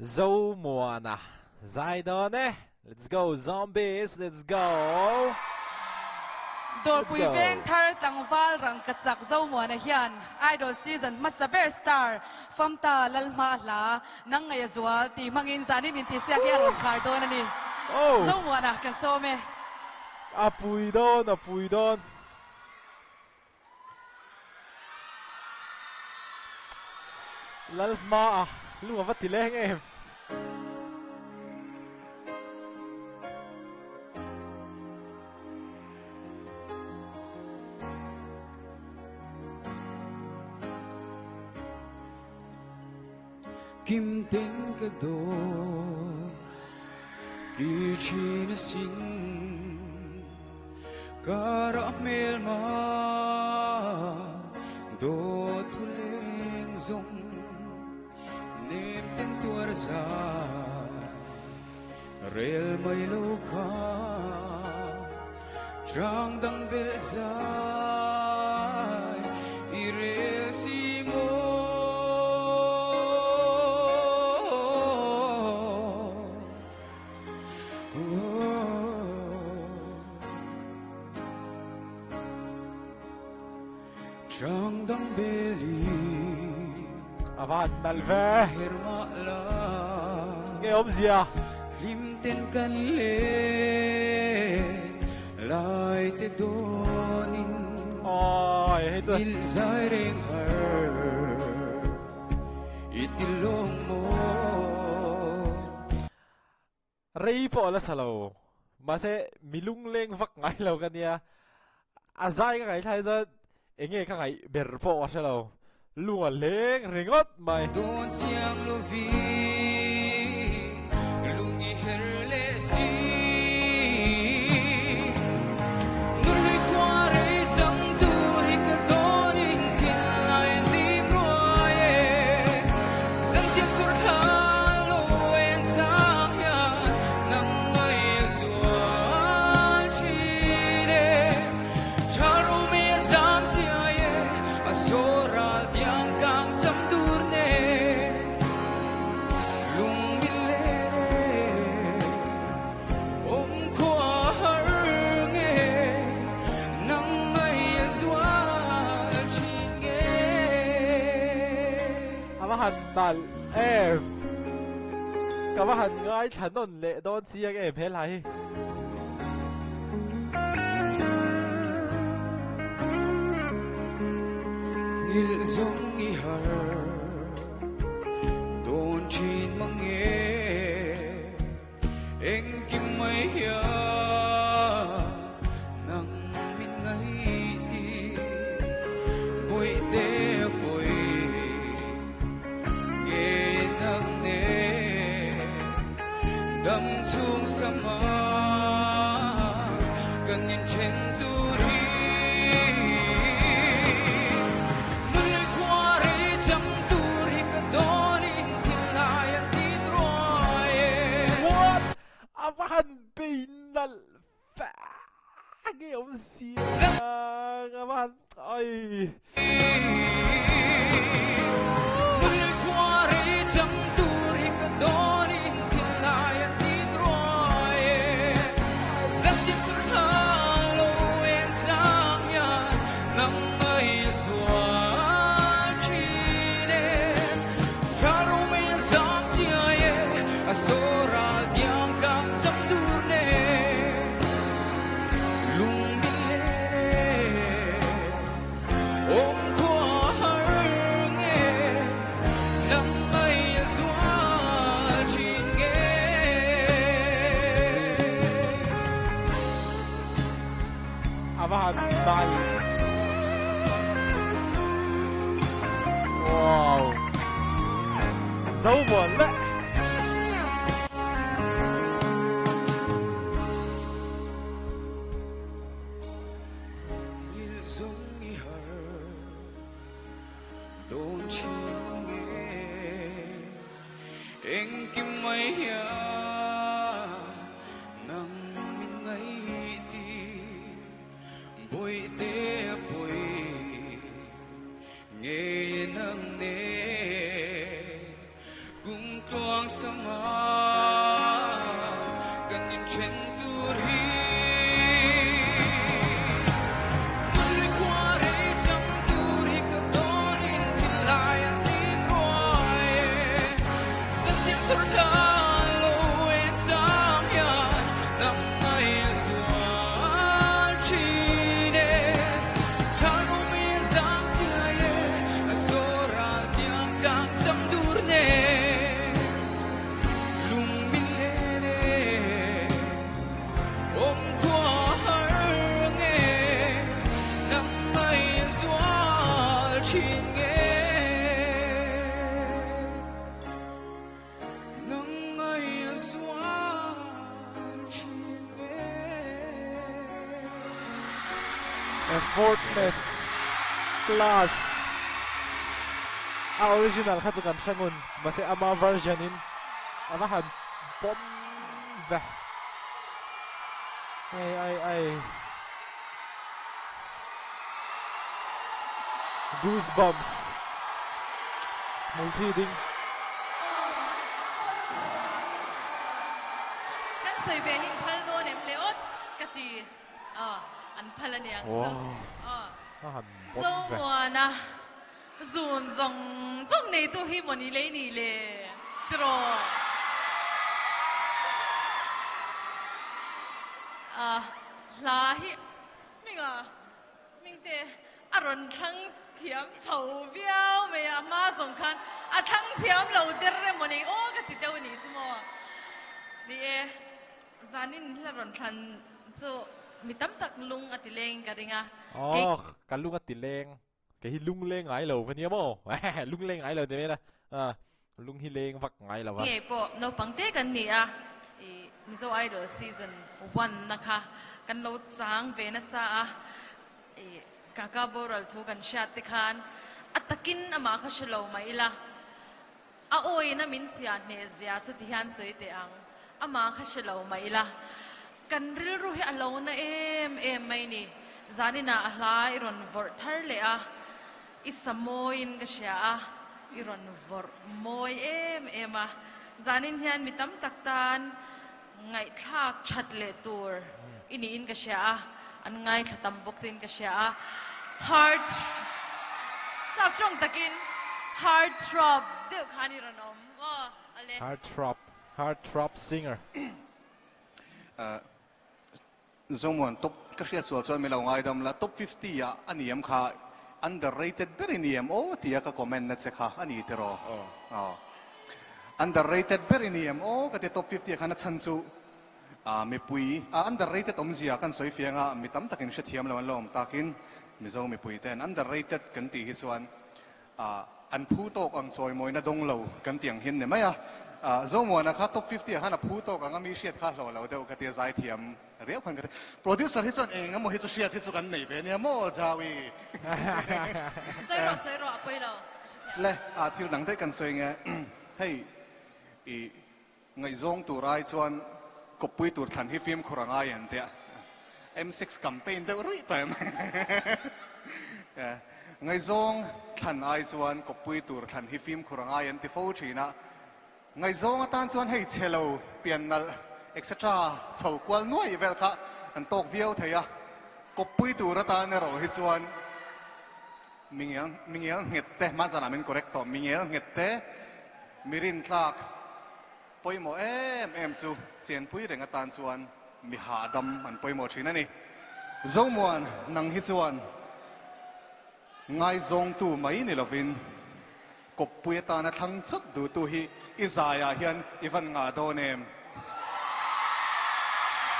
Zomuana zai dawn e. Let's go zombies let's go. Dawrpui veng thar tlangval rangka chak Zomuana hian Idol season hmasa ber star Famta Lalhma hla Nang Ngaih A Zual tih hmangin zanin intihsiak hi a rawn khar dawn a ni. Zomuana kan sawm e. A pui dawn a pui dawn. Lalhma a lung a va ti leng em. Kim ten ka dawn ki thin asin Karah hmelma dawt thu leng zawng nem ten tuar zai rel mai lo kha chang dang bel zai i rel si maw. A van nalh ve. Nge awmzia. Hlim ten kan len lai te dawnin Oi hei chu. Nil zai reng har i ti lawng maw. Rei pawh a la sa lo. Mahse mi lungleng vak ngai lo ka nia. A zai ka ngaihthlak hi chuan eng nge ka ngaih ber pawh ka hre lo. Lung a leng ringawt mai. Dawn chiang lovin lung i her leh si. Nunhlui khua rei chang tur hi ka dawnin thil lai an dim ruai e. Zantiang chawr thla lo en chang hian nang ngai a zual thin e. Tha ru mi a zam chiai e, a saw ral tiang kang cham tur ne. Lung min len e, awm khua har nge, nang ngai a zual thin nge. A va han nalh em! Ka va han ngaithla nawn leh dawn chiang em he hla hi. Nghilh zawng i har dawn thin mang e, engkim mai hian nang min ngaihti bawihte pawi nge nang nen dam chhung sama kan inthen tur hi nunlui khua rei chang tur hi ka dawnin thil lai an tin ruai e. What? A va han bei nalh fe nge awm si ang a va han ai. Nunlui khua rei chang tur hi ka dawnin thil lai an tin ruai e. Zantin chawr thla lo en chang hian nang ngai a zual thin e. Thla ro mai a zam chiai e, a saw ral tiang kang cham tur ne. Lung min len e, awm khua har nge, nang ngai a zual thin nge. A va han nalh. Wow. Zo muan leh. Nghilh zawng i har dawn thin nge engkim mai hian nang min ngaihti bawihte a pawi nge nang nen kum. Kumtluang sama kan inthen tur hi. Nunhlui khua rei chang tur hi ka dawnin thinlai a tim ruai e. Zantiang chawr thla lo en chang hian nang ngai a zual thin e. Thla rum i zam chiai e, a saw ral tiang tlang chang dur nen lung min len e. Awm khua har nge nang ngai a zual thin nge. Nang ngai a zual thin nge. Effortless class a original kha chu kan hre ngun mahse ama version in a va han pawm ve ai ai ai goosebumps hmulthi ding. Kan sawi ve hi phal dawn em le awt ka ti aw an phal a niang chu aw. Zomuana zun zawng zawng neitu hi maw ni lei ni le tiraw. Hla hi hminga hmingte a rawn thlang thiam chho viau mai a, a hma zawng khan a thlang thiam lo der emaw ni aw ka ti deuh a nih chu maw. Ni e, zanin hla rawn thlan chu mi tam tak lung a ti leng ka ring a. Aw, ka lung a ti leng. Kei hi lung leng ngai lo ka nia maw? Lung leng ngai lo ti mai la. Lung hi leng vak ngai lo a. Ngei pawh naupang te kan ni a, i Mizo Idol season one na kha kan lo chang ve nasa a, i Kaka boral thu kan hriat te khan a takin amah kha hre lo mah ila, A awina min chiah hneh zia chu ti hian sawi teh ang. Amah kha hre lo mah ila, kan rilru hi a lo na em em mai ni. Zaninah a hla i rawn vawrh thar leh a, i sa mawiin ka hria a, i rawn vawrh mawi em em a. Zanin hian mi tam tak tan ngaihthlak that leh tur i niin ka hria a, an ngaithla tam bawk chiin ka hria a, heart sap tawng takin heart throb deuh khan i rawn awm aw ale. Heart throb, heart throb singer. Zomuan top ka hriat sual chuan mi lo ngaidam la, top 50 ah a ni em kha underrated ber i ni em aw tia ka comment na che kha a ni tiraw? Aw. Underrated ber i ni em aw ka ti top 50 ah khan a chhan chu mipui underrated awmzia kan sawi fiang a mi tam takin hrethiam lo an lo awm takin Mizo mipui ten underrated kan tih hi chuan An phu tawk ang chawimawina dawng lo kan ti ang hian ni mai a. Zomuana kha top 50 ah khan a phu tawk ang a mi hriat kha hlawh lo deuh ka tia zaithiam riau khan ka ti. Producer hi chuan eng emaw hi chu hriat hi chu kan nei ve nia maw Jaui. Sawi rawh sawi rawh a pawi lo a hrethiam. Le a thil dang daih kan sawi nge hei i ngaihzawng tur ai chuan kawppui tur thlan hi fimkhur a ngai an tia. M6 campaign deuh ruih tawh em? Ngaihzawng thlan ai chuan kawppui tur thlan hi fimkhur a ngai an ti fo thin a. Ngaihzawng atan chuan hei chhe lo, pian nalh etc chho kual nuaih vel kha an tawk viau thei a. Kawppui tur atan erawh hi chuan mingel mingel nghet te, hmanzanah min correct tawh, mingel nghet te, mi rintlak, Pawimawh em em chu chenpui reng atan chuan mi hahdam an pawimawh thin a ni. Zomuan nang hi chuan ngaizawngtu mai ni lovin kawppui atana thlang chawt duhtu hi i zaiah hian i van ngah dawn em?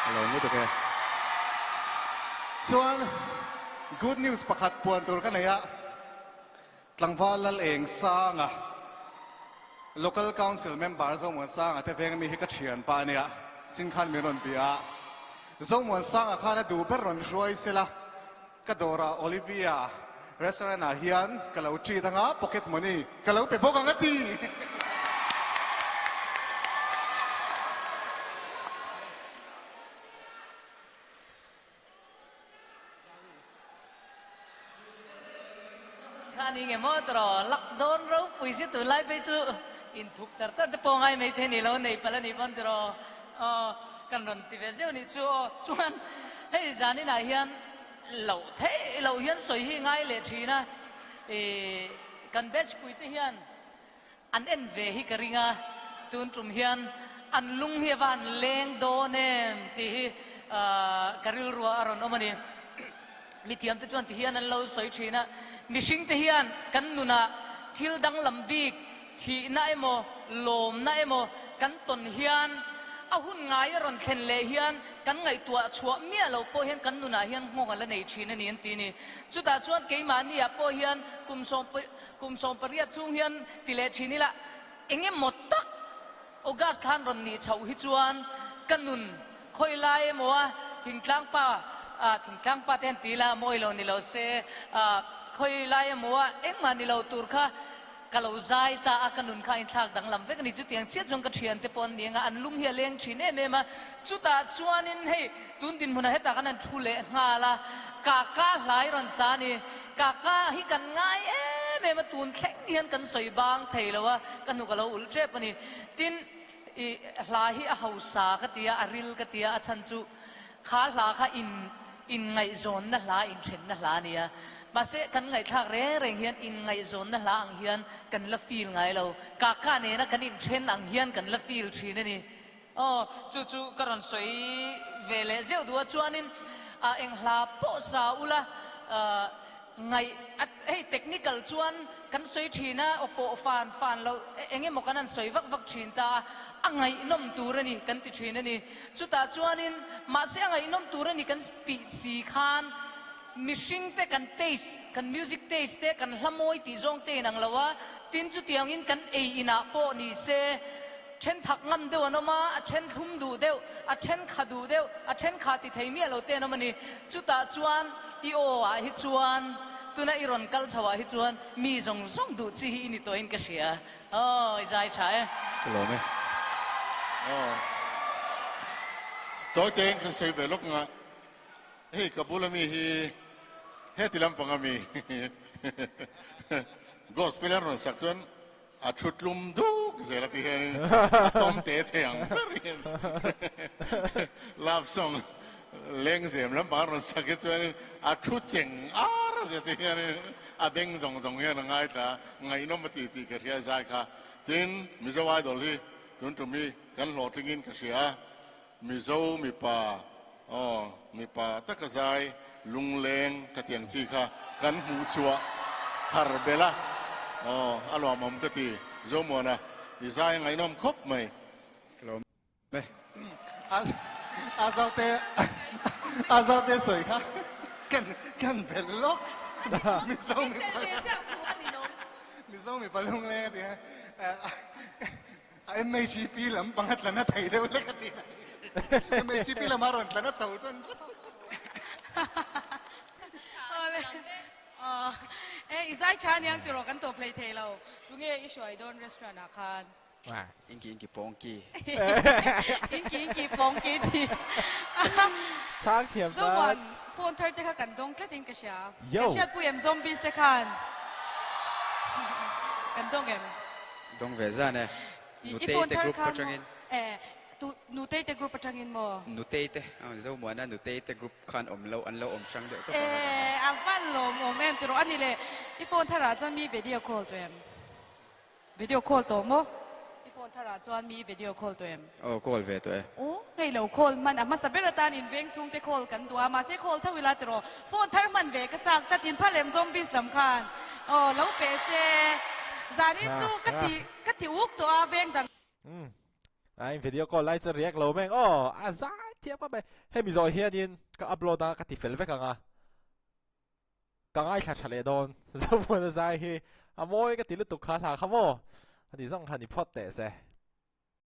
A lo ngu tuk e. Chuan good news pakhat puan tur ka nei a. Tlangval Lal Eng Sanga, Local Council Member Zomuan Sanga te veng mi hi ka thian pa ania, chin khan min rawn bia a. Zomuan Sanga khan a duh ber rawn hruai sela, ka dawrah Olivia Restaurant ah hian ka lo treat anga pocket money ka lo pe bawk ang a ti. Kha ni nge maw tawh luck dawn ropui si tunlai phei chu Inthup char char te pawh ngai mai thei ni lo nei palh a nih pawn tiraw aw kan rawn ti ve zeuh nih chu aw. Chuan hei zaninah hian loh theih loh hian sawi hi ngai leh thin a, ih kan batch pui te hian an en ve hi ka ring a, tun tum hian an lung hi a va han leng dawn em tih hi ka rilruah a rawn awm a ni. Mithiamte chuan ti hian an lo sawi thin a, mihringte hian kan nunah thil danglam bik, thihna emaw, lawmna emaw kan tawn hian a hun ngai a rawn thlen leh hian kan ngaihtuah chhuah miah lo pawh hian kan nunah hian nghawng a la nei thin a ni an ti a ni. Chutah chuan keimahniah pawh hian kum sawm kum 18 chhung hian ti leh thin ila eng emaw tak August khan rawn nih chhoh hi chuan ka nun khawi lai emaw a thingtlang pa ah thingtlang pa te han ti ila mawi lo ni lo se ah khawi lai emaw a engmah ni lo tur kha ka lo zai ta a ka nun kha a inthlak danglam vek a ni. Chutiang chiah chuan ka thiante pawh an ni anga an lung hi a leng thin em em a chutah chuanin hei tun dinhmunah hetah khan an thu leh nghal a kaka hlai rawn sa a ni. Kaka hi kan ngai em em a, tun thleng hian kan sawi bang thei lo a, ka hnuk a lo ulh tep a ni. Tin, i hla hi a hausa ka ti a, a ril ka ti a, a chhan chu kha hla kha in inngaihzawnna hla, inthenna hla a ni a. Mahse, kan ngaihthlak reng reng hian inngaihzawnna hla ang hian kan la feel ngai lo. Kaka nena kan inthen ang hian kan la feel thin a ni. Aw, chu chu ka rawn sawi ve leh zeuh duh a, chuanin ah eng hla pawh sa ula ngaih a hei technical chuan kan sawi thin a, aw pawh fan fan loh eng emaw kan han sawi vak vak thin ta a, a ngaihnawm tur a ni kan ti thin a ni. Chutah chuanin mahse a ngaihnawm tur a ni kan tih si khan mihring te kan taste, kan music taste te, kan hla mawi tih zawng te inang lo a, tin chutiangin kan ei inah pawh ni se, Then thak ngam deuh an awm a, a then thlum duh deuh, a then kha duh deuh, a then kha ti thei miah lo te an awm a ni. Chutah chuan i aw ah hi chuan, tuna i rawn kal chho ah hi chuan mi zawng zawng duh chi hi i ni tawhin ka hria. Aw, i zai tha e. Ka lawm e. Aw. Tawi tein kan sawi ve lawk anga, hei ka bula mi hi heti lampang ami gospel an rawn sak chuan A thu tlum duk zel a ti hianin a tawm te thei ang ber hian love song lengzem lampang a rawn sak hi chuanin a thu cheng ar zel ti hianin a beng zawng zawng hian a ngaithla a, ngaihnawm a ti tih ka hria zai kha. Tin, Mizo Idol hi tun tum hi kan hlawhtlingin ka hria a, Mizo mipa aw mipa taka zai lungleng ka ti ang chi kha kan hmuh chhuah thar belh a aw a lawmawm ka ti Zomuana i zai a ngaihnawm khawp mai. Ka lawm e. A zaute a zaute sawi kha kan kan belh lawk Mizo mipa Mizo mipa lungleng a ti a. A MHP lam panga tla na thei deuh lek a ti a ni. MHP lama rawn tla na chho tan tlat. Awle. Aw. E, i zai tha aniang tiraw kan tawp hlei thei lo. Tunge i hruai dawn restaurant ah khan? Inki inki pawngki. Inki inki pawngki ti. Chhang thiam tan. Zomuan phone thar te kha kan dawng tlat in ka hria. Yo. Kan hriatpui em zombies te khan? Kan dawng em? Dawng ve zan e. I Nutei phone te thar group khan atangin. E, tu Nutei te group atangin maw? Nutei te, Zomuana Nutei te group khan awm lo, an lo awm hrang deuh tawp E, ang. a van lawmawm em tiraw? Ani le, i phone tharah chuan mi video call tawh em? Video call tawh maw? I phone tharah chuan mi video call tawh em? Aw, call ve tawh e. Aw, ngei lo call hman a hmasa ber atan in veng chhungte call kan duh a, mahse call tho ila tiraw? Phone thar hman ve ka chak tlat in phal em zombies lam khan aw lo pe se zanin chu ka ti ka ti uk tawh a veng dang. Umm a in video call lai chu react lo meng aw a zai thiam khawp mai hemi zawh hianin ka upload a ka ti fel vek ang a ka ngaithla tha leh dawn Zomuana zai hi a mawi ka ti lutuk kha hla kha maw a ti zawng kha ni phawt teh se.